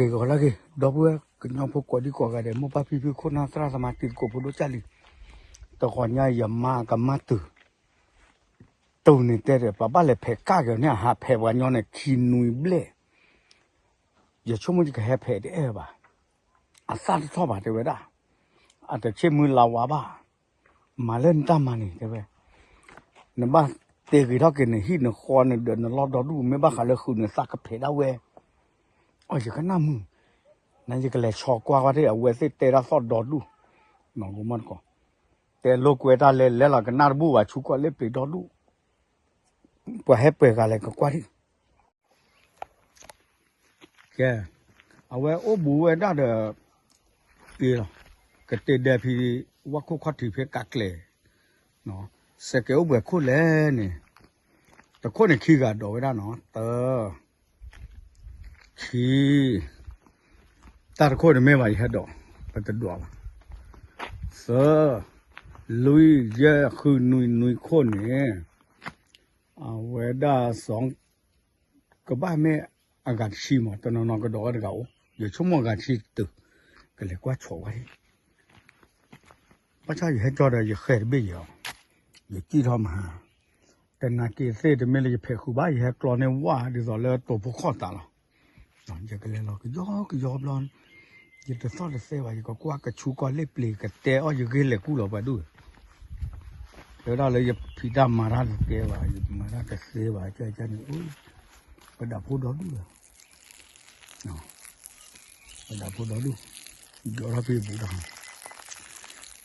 ဂ့ၤဂီၤလၢဂ့ၤ ဒီပုၢ်ဝဲၢ်ကညီဖိကိးဒံကိးဂၤဒဲး မိၢ်ပၢ်ဖံဖုခိၣ်နၢ်သရၣ်သမါတံၤသကိးဖိဒိၣ်ကၢ်လံၤ, တဂီၤညါယမါကမၣ်တုၤ တုၤန့ၣ်တဲဒီး ပှၤဘၣ်လဲၤဖဲးကၢ်က့ၤန့ၣ် အဟးဖဲးပှၤညီန့ၣ် ခံနွံဘျဲၣ်, ယဆိကမိၣ်ယကဟဲဖဲးတအဲၣ်ဘၣ်, အသၣ်တထီၣ်ဘၣ်တဲဝဲဒၣ်, အတဆ့ၣ်မုၢ်လါဝါဘၣ်, မၤလၢနတၢ်မၤန့ၣ်တဲဝဲ, နဘၣ်တဲဂ့ၤထီၣ်က့ၤနဟံၣ်နဃီန့ၣ်ဒီးနလီၢ်ဒီဒူၣ် မ့ၢ်ဘၣ်ဃးလၢဃုာ်နသးကဖဲးဒၣ်ဝဲ, အီၣ်ယကနၣ်မုာ်, နယကလဲၤဆီကွၢ်ကွၢ်ထံၣ် အဝဲသ့ၣ်တဲဒၣ်သီၣ်ဒီဒူၣ်, နီၢ်ကမီၢ်တကိး, တဲလိာ်ကွဲတၢ်လဲၤလဲၤလီၤကနၣ်တဘူၣ်ဘၣ် ဆူကီၢ်လ့ၣ်ပျ့ၤဒီဒူၣ်, ပှၤဟဲပှဲၤဂၤလဲၤကကွၢ်ထံၣ် ကဲ, အဝဲအိၣ်ဘူးဝဲဒၣ်ဒီး အ့လီၤ, ကတဲဒဲဖံ ဝၣ်ခိၣ်ခီၣ်ထံးဖဲကးကျဲၤ, စဲးကဲအိၣ်ပှဲၤခိၣ်လဲၣ်န့ၣ်, တခိၣ်န့ၣ်ခံဂၤဒိးဝဲဒၣ်နီၤ, တ, ခံ, တၢ်တခိၣ်န့ၣ်မ့ၢ်ဘၣ်ယဟဲဒိး, ပတဒိးဘၣ်, သၢ, လွံၢ်, ယဲၢ်, ဃု, နွံ, နွံခိၣ်န့ၣ်, အဝဲဒၣ်စီၤ ကဘၣ်မ့ၢ်အဂၤတဆံမး တနီၤနီၤကဒီးဝဲတဂၤအိၣ် ယဆိကမိၣ်အဂၤတဆံတတုၤ, ကလဲၤကွၢ်ဆိးဝဲ, ဘၣ်ဆၣ်ယဟဲကၠီဒီးယဃဲၤတဘ့ၣ်ယၤ, ယစံၣ်ထီၣ်မဟါ, တနာ်က့ၤသ့ၣ်တမ့ၢ်လၢယဖဲးဃုာ်ဘၣ် ယဟဲကျီန့ၢ်ဝၣ်ဒ်သိးလၢတိာ်ဖိခီၣ်သးလီၤ, ယကလဲၤလီၤကယီကယီဘျီ ယတသီၣ်တသဲဘၣ် ယကကွၢ်ကဆူကီၢ်လ့ၣ်ပျ့ၤကတဲအီၣ်ယဂ့ၢ်လဲၤကူၣ်လီၤပှၤဒူၣ်, တဲဝဲဒၣ်လၢယဖံးတၢ်မၤတၢ်တသဲဘၣ် ယမၤတၢ်တသဲဘၣ် ကန့ၣ်, ပဒၣ်ဖိဒီဒူၣ်လီၤ, ပဒၣ်ဖိဒီဒူၣ်, ယီထီၣ်ဖံးဘူးတၢ်,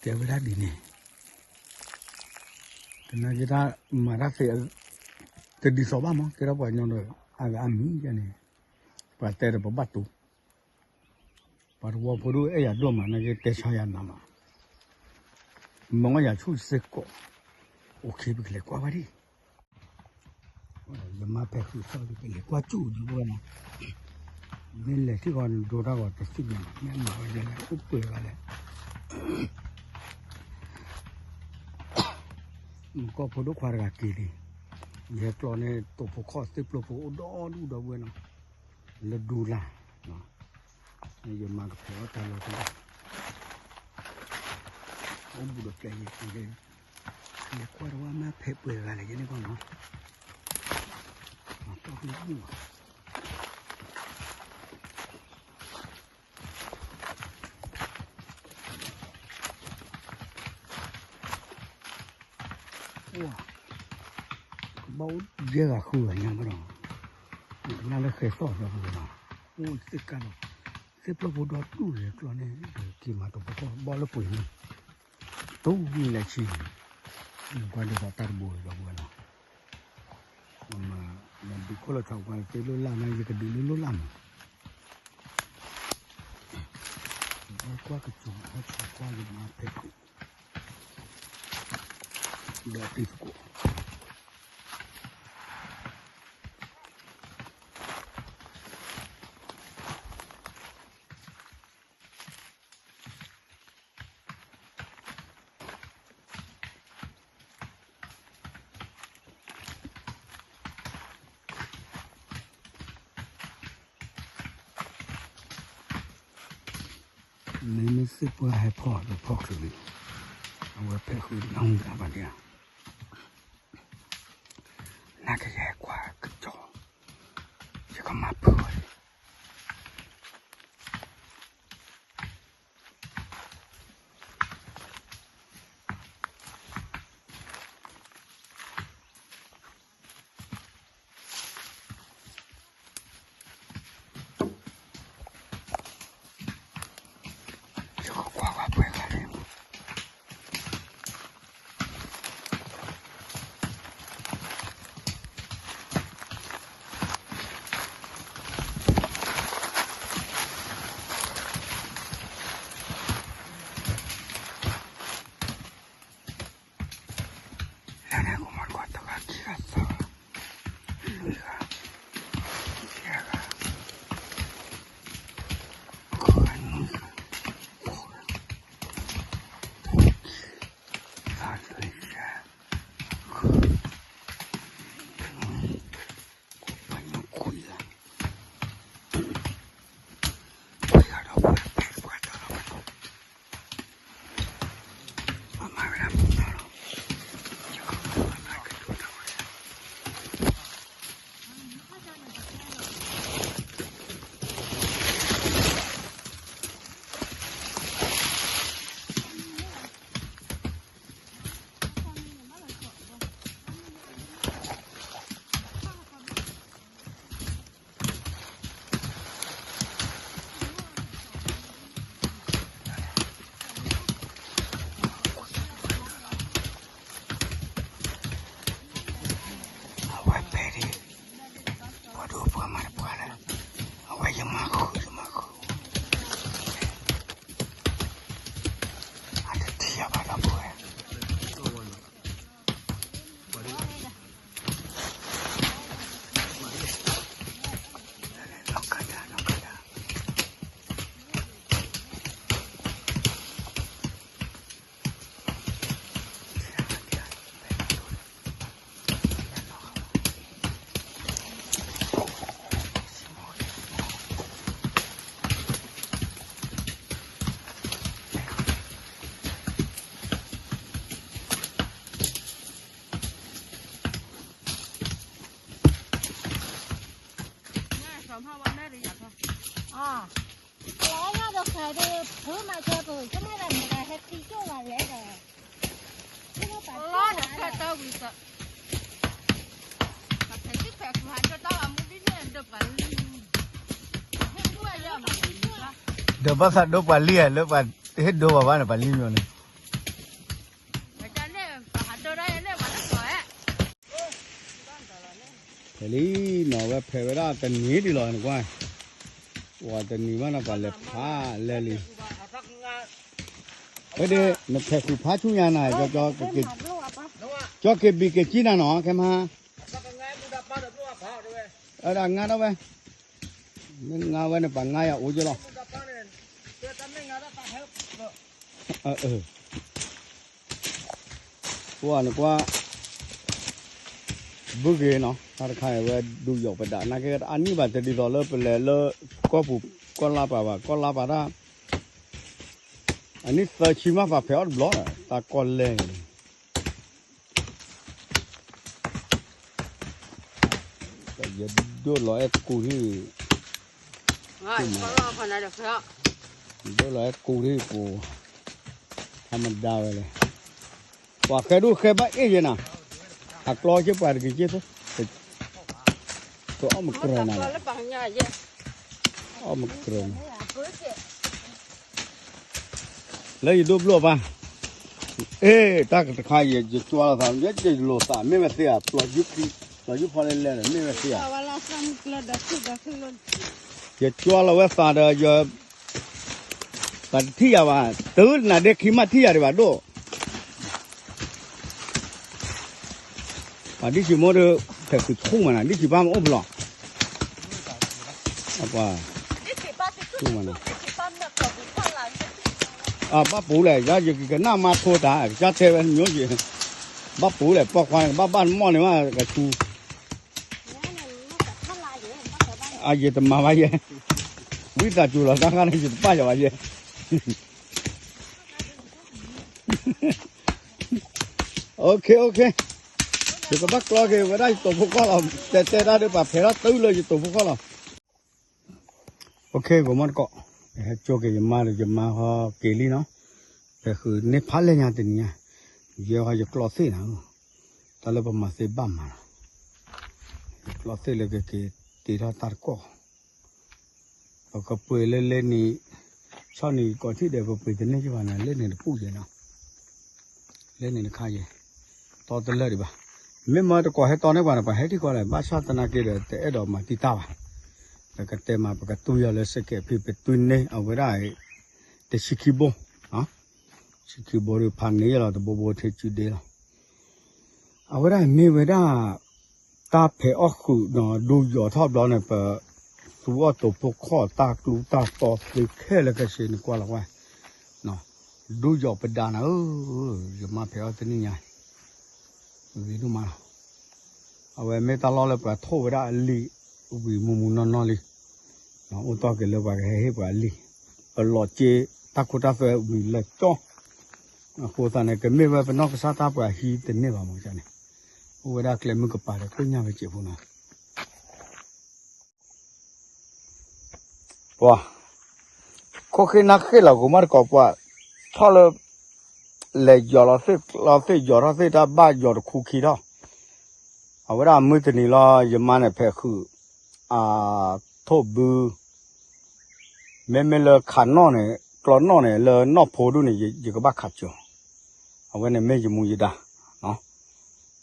တဲဝဲဒၣ်ဒ်န့ၣ်, တနာ်က့ၤတၢ်မၤတၢ်သ့ တဒ်သိးဘၣ်မး ကဲထီၣ်ပှၤကညီဒီး အဂၤအမံၤန့ၣ်, ပှၤတဲဒီးပဘၣ်တူ, ပှၤတဝီဖိဒိၣ်အဲၣ်ယၤဒိၣ်မး နာ်က့တဲဆါယၤနးမး, မ့ၢ်ယၤဆူၣ်စ့ၢ်ကီး, အိၣ်ခ့ပကလဲၤကွၢ်ဝဲဒၣ်, ယမါဖဲးဃုာ်သီၣ်ဒီး ပလဲၤကွၢ်စူၣ်ဒံးဝဲနီၤ, မ့ၢ်လဲၤထံၣ်ဃီနဒိတၢ်ဂီၤတသ့ၣ်ညါ မ့ၢ်မၤဝဲလဲၣ် အိၣ်ပှဲၤဂၤလဲၣ် မုၢ်ကီၢ်ဖိဒိၣ်ခွါတဂၤက့ၤလံ, ယဟဲကျီန့ၣ် တိာ်ဖိခီၣ်သ့ၣ်ပျိဖိအိၣ်ဒီဒူၣ်ဒီပုၢ်ဝဲၢ်နီၤ, လၢဒူလၢ်, ယမၤကဖဲးအီၣ်တၢ်လီၤတၢ်လီၤ, အိၣ်ဘူးဒီးပျဲၢ်ယဲၢ်, လဲၤကွၢ်တဝၢ်မ့ၢ်ဖဲးပှဲၤဂၤလဲၣ်ယဲၢ်န့ၣ်ကီၢ်နီၤ, မၤတီၢ်ကလၢမုၢ်ဘၣ် အိၣ်, ကဘၣ်အိၣ်ယဲၢ်ဂၤဃုဂၤညါကဒီး, ကနၣ်လၢဃဲၤသီၣ်သီပူၤနီၤ, အိၣ်သ့ၣ်ကါလီၤ, သ့ၣ်ပျိၢ်ဖိဒီဒူၣ်လဲၤကျီန့ၣ် က့ၤမၤတိာ်ဖိခီၣ်ဘီလၢပှ့ၤန့ၣ်, တူၢ်မံၤလဲၤဆံ, ကွၢ်ဒ်သိးတၢ်တဘိဒီပုၢ်ဝဲၢ်နီၤ, မၤဒုးခိၣ်လီၤဆီကွၢ်သ့ၣ်လိၣ်လၢ်မး ယကဒုးလၢလိၣ်လၢ်မး, ကွၢ်ကစီၤဟဲဆီကွၢ်ယမါဖဲးဃုာ် ဒီးတံၤသကိး မ့မ့ၢ်သ့ၣ်ပှၢ်ဟဲဖီၣ်ဒီးဖီၣ်ချုးလံ, အဝဲဖဲးဃုာ်နီၢ်မုၢ်တၢ်ဘၣ်ဒံးဧါ, နာ်က့ၤယဟဲကွၢ်ကစီၤ, ယကမၤဖုးဝဲ ယကကွၢ်ကွၢ်ပှဲၤဂၤလဲၣ်, လၢန့ၣ်ကမၤကွၢ်တဂၤခံဂၤသၢဂၤ, လွံၢ်ဂၤ, ယဲၢ်ဂၤ, ဃုဂၤ, နွံဂၤ, ဃုဂၤ, သၢ, လွံၢ်, ယဲၢ်, ဃု, နွံ, ပှၤညီခွံဂၤ, ဒီးဘၣ်သးဒိပှၤလံဧါ လၢပှၤဟ့ၣ်ဒိပှၤဘၣ်န့ၣ် ပှၤလံမီၤန့ၣ် ဖဲလံနီၤ ဝဲဖဲဝဲဒၣ်တနံၤဒံးလီၤနကွၢ်, ပှၤတနံၤဘၣ်နီၤပှၤလဲၤဖးလဲၤလံ, ဝဲဒၣ် နဖဲးဃုာ်ဖးဆူညါနၤ, ကၠီက့ၤဘံၣ်က့ၤကံနၤနီၤ ခဲမး, အဒၣ်ငါထီၣ်ဝဲ, မ့ၢ်ငါဝဲန့ၣ် ပှၤငါယၤအိၣ်က့လီၤ. ပှၤနကွၢ် ဘုဂ့ၤနီၤ တၢ်တခါအံၤဝဲဒုးယီၣ်ပဒး နာ်က့အါနံၣ်ဘၣ်တဒ်သိးလၢပလဲၤလၢ ကီၢ်ပူၤကီၢ်လါပာ်ဘၣ် ကီၢ်လါပာ်တၢ်, အနံၣ်သၢဆံမးပာ်ဖဲးအီၣ်တဘျီ တၢ်ကီၢ်လဲၢ်န့ၣ် ယဒိၣ်လီၤအဲၣ်ကူထံၣ်, ဒိၣ်လီၤအဲၣ်ကူထံၣ်ပူၤ, ထမဒါဝဲလဲၣ်, ပှၤဃဲဒိၣ်ဃဲဘၣ်အ့ၣ်ယဲနၤ, အကျီက့ပှၤတက့ၤက့ဖိ, ပအီၣ်မကြၢးနၤ, အီၣ်မကြၢးနၤ လၢယဒိၣ်ဘျိၣ်ဘၣ်, အ့ တၢ်တခါယဲ ယကွၢ်လိာ်သး ယလိာ်သး မ့ၢ်ဝဲသ့ဧါ, ပျီၤယူဖီလဲၣ်လဲၣ် မ့ၢ်ဝဲသ့ဧါ, ယကွၢ်လီၤဝဲသးဒီး ယ သးတထံၣ်ယၤဘၣ်, တုၤနၤဒ့ခံမးထံၣ်ယၤဒံးဘၣ်ဒိၣ် ပှၤဒ်ဆံးမိၢ်ဒီး ဖဲးဃုာ်ဆူၣ်မးနၤ ဒ်ဆံးဘၣ်မ့ၢ်အိၣ်ဖဲလဲၣ်, အပှၤ ဆူၣ်မးနၤ, အဘၣ်ပူၤလဲၣ် ယကနၣ်မါထိတၢ် ကစၢ်တဲဝဲမ့ၢ်ယဲ, ဘၣ်ပူၤလဲၣ် ပိာ်ခွါန့ၣ် ကဘၣ်ဘၣ်တမီၢ်န့ၣ်မး ကဆူ အယတမၤဘၣ်ယဲ, ဝံသးစူၤလီၤတၢ်ခါန့ၣ် ယတပာ်ယၤဘၣ်ယဲ OK OK, ယကဘၣ်ကျီက့ၤဝဲဒၣ်ယတိာ်ဖိခီၣ်လီၤ, တဲတဲတၢ်ဒီးပှၤဖဲးထီၣ်တုၤလၢယတိာ်ဖိခီၣ်လီၤ. OK ဂီၤမီတကိး, ယဟဲကၠိက့ၤယမါဒီး ယမါဟီက့ၤလံနီၤ, ဖဲးဃုာ်န့ၢ်ဖးလဲၢ်ညါတနံၤညါ, ယဲဟီယကျီသ့ၣ်နၤ, တၢ်လၢပမၤသ့ဘၣ်မၤလီၤ, ယကျီသ့ၣ်လၢကက့ၤတ့ထီၣ်တၢ်တကိး ပကပှ့ၤလၢလၢနံၤ, ဆီၣ်နံၤကီးထံၣ်ဒီး ပပှ့ၤတန့ၢ်က့ၤဘၣ်န့ၣ် လၢန့ၣ်တပူၤယဲနီၤ, လၢန့ၣ်တခါယဲ, တီတလၢာ်ဒံးဘၣ်, မ့ၢ်မၢတကိးဟဲတီန့ၢ်ပှၤန့ၣ် ပှၤဟဲထံၣ်ကီးလဲၣ်, ဘၣ်ဆၣ်သနာ်က့ဒီး တအဲၣ်ဒိးမၤတံာ်တာ်ဘၣ်, ပကတဲမး ပကတွံၢ်ယီၤလၢစကဲးဖံ ပတွံၢ်န့ၢ်အဝဲဒၣ် တဆံခံဘိ, ဆံခံဘိဒီးဖးန့ၢ်ယလီၤ တဘိဘိထဲကုဒ့လီၤ. အဝဲဒၣ်မ့ၢ်ဝဲဒၣ် တၢ်ဖဲးအီၣ်ဃုာ်ဒီး ဒိယီၤထီၣ်ဘျီန့ၣ် ပသူအီၣ်တိာ်ဖိခီၣ်တၢ်ကျူတၢ်တီသ့ခဲလၢာ်ခဲဆ့န့ၣ် ကွၢ်လီၤဝဲ, ဒိယီၤပဒးနၤဧၢ, ယမါဖဲးအီၣ်တနံၣ်ညါ ဂ့ၤဒိၣ်မးလီၤ. အဝဲမ့ၢ်တၢ်လီၢ်လၢပှၤထိၣ်ဝဲဒၣ်အလံာ် ဝံၤမုၢ်မုၢ်နီၢ်နီၢ်လံ, အိၣ်တီၢ်က့ၤလၢပှၤကဟဲဟ့ၣ်ပှၤအလံာ်, ပလီၤစ့တၢ်ခိတၢ်သွဲဝံၤလၢကၠီ, အဃိသတးန့ၣ် ကမ့ၢ်ဝဲပနီၢ်ကစၢ်တၢ်ပှၤဟံးတန့ၢ်ဘၣ်မ့ၢ်န့ၣ်, အိၣ်ဝဲဒၣ်ကျဲမုၢ်ကပၤဒီးကိၣ်ညၣ်ဝဲစဲးဖိနီၤ ပှၤ ခိၣ်ဃ့နၢ်ဃ့ၣ်လီၤ ကိးမးတကိးပှၤ ထီၣ်လၢ လဲၤယီၤလီၤသ့ၣ်ကျီသ့ၣ်ယီၤထီၣ်သ့ၣ်တၢ်ဘၣ်ယီၤတခူခံထီၣ်, အဝဲဒၣ်မုၢ်တနံၤလီၤ ယမါန့ၣ်ဖဲးဃုာ် အထိၣ်ဘု မ့မ့ၢ်လၢခးနီၣ်န့ၣ် ကျီနီၣ်န့ၣ် လၢနီၣ်ဖိဒူၣ်န့ၣ် ယကဘၣ်ခးစၢၤ, အဝဲန့ၣ်မ့ၢ်ယမူယဒါ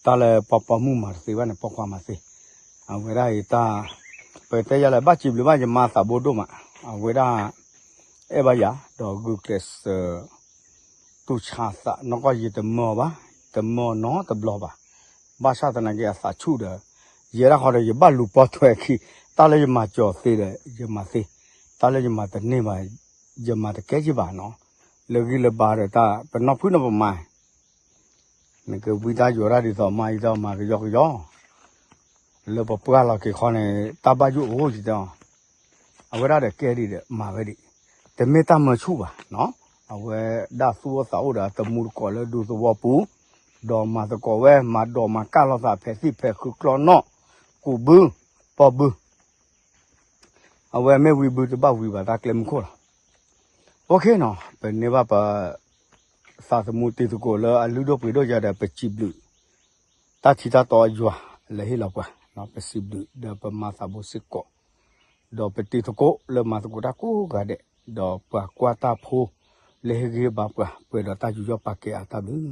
တၢ်လၢပှၤပိာ်မုၣ်မၤတသ့ဘၣ်န့ၣ် ပိာ်ခွါမၤသ့, အဝဲဒၣ်အံၤတၢ် ပတဲယၤလၢဘၣ်စံးဘျုးဘၣ်ယမါသးဘိဒိၣ်မး, အဝဲဒၣ် အဲၣ်ဘၣ်ယၤ ဒီးဂုာ်ကျဲးစၢး တူၢ်ဆါသး နီၢ်ကီၢ်ယတမၢဘၣ်, တမၢနီတဘျီဘၣ်, ဘၣ်ဆၣ်သနာ်က့အသးဆူၣ်ဒီး ယဲဒၣ်ဃီဒီးယဘၣ်လူၤပိာ်ထွဲခံ, တၢ်လၢယမၤစၢၤသ့ဒီး ယမၤသ့, တၢ်လၢယမၤတန့ၢ်ဘၣ် ယမၤတကဲယဘၣ်နီၤ, လၢဂံၢ်လၢဘါဒီးတၢ် ပနီၢ်ဖုနီၢ်ပမၤ နကဝံတၢ်ယိးတၢ်ဒ်သိးမါအံၤတၢ်မၤကယီကယီ, လၢပပှၢ်လီၤက့ၤခီန့ၣ် တၢ်ဘၣ်ယိၣ်အိၣ်ယတဲအီၤ, အဝဲဒၣ်ဒီးကဲဒ်ဒီးမၤဝဲဒံး, တမ့ၢ်တၢ်မၢဆူၣ်ဘၣ်နီၤ, အဝဲဒၣ်သူၣ်အိၣ်သးအိၣ်ဒီးအတမူတကိးလၢဒူသဝီပူၤ, ဒီးမၤသကိးဝဲ မၤဒိးမၤကၢ်လိာ်သးဖဲးသံၣ်ဖဲးဃုာ်ကျီနီၣ်, ကူးဘု, ပိာ်ဘု အဝဲမ့ၢ်ဝံဘုတဘၣ်ဝံဘၣ်တၢ်ကျဲမုၢ်ခိၣ်လီၤ. အိၣ်ခ့နီၤ ပန့ၢ်ဘၣ်ပ သးသမူတံၤသကိးလၢအလုၢ်ဒိၣ်ပှ့ၤဒိၣ်ယၤဒီး ပစံးဘျုး တၢ်ထံတၢ်တီယွၤလၢဟ့ၣ်လီၤပှၤ, ပစံးဘျုးဒီးပမၤသးဘိစ့ၢ်ကီး, ဒီးပတံၤသကိးလၢမၤသကိးတၢ်ကိးဂၤဒဲး, ဒီးပှၤကွၢ်တၢ်ဖိလၢဟ့ၣ်ဂံၢ်ဘါပှၤ ပှဲၤဒီးတၢ်ယူးယီၣ်ပာ်ကဲအတၢ်ဘျုး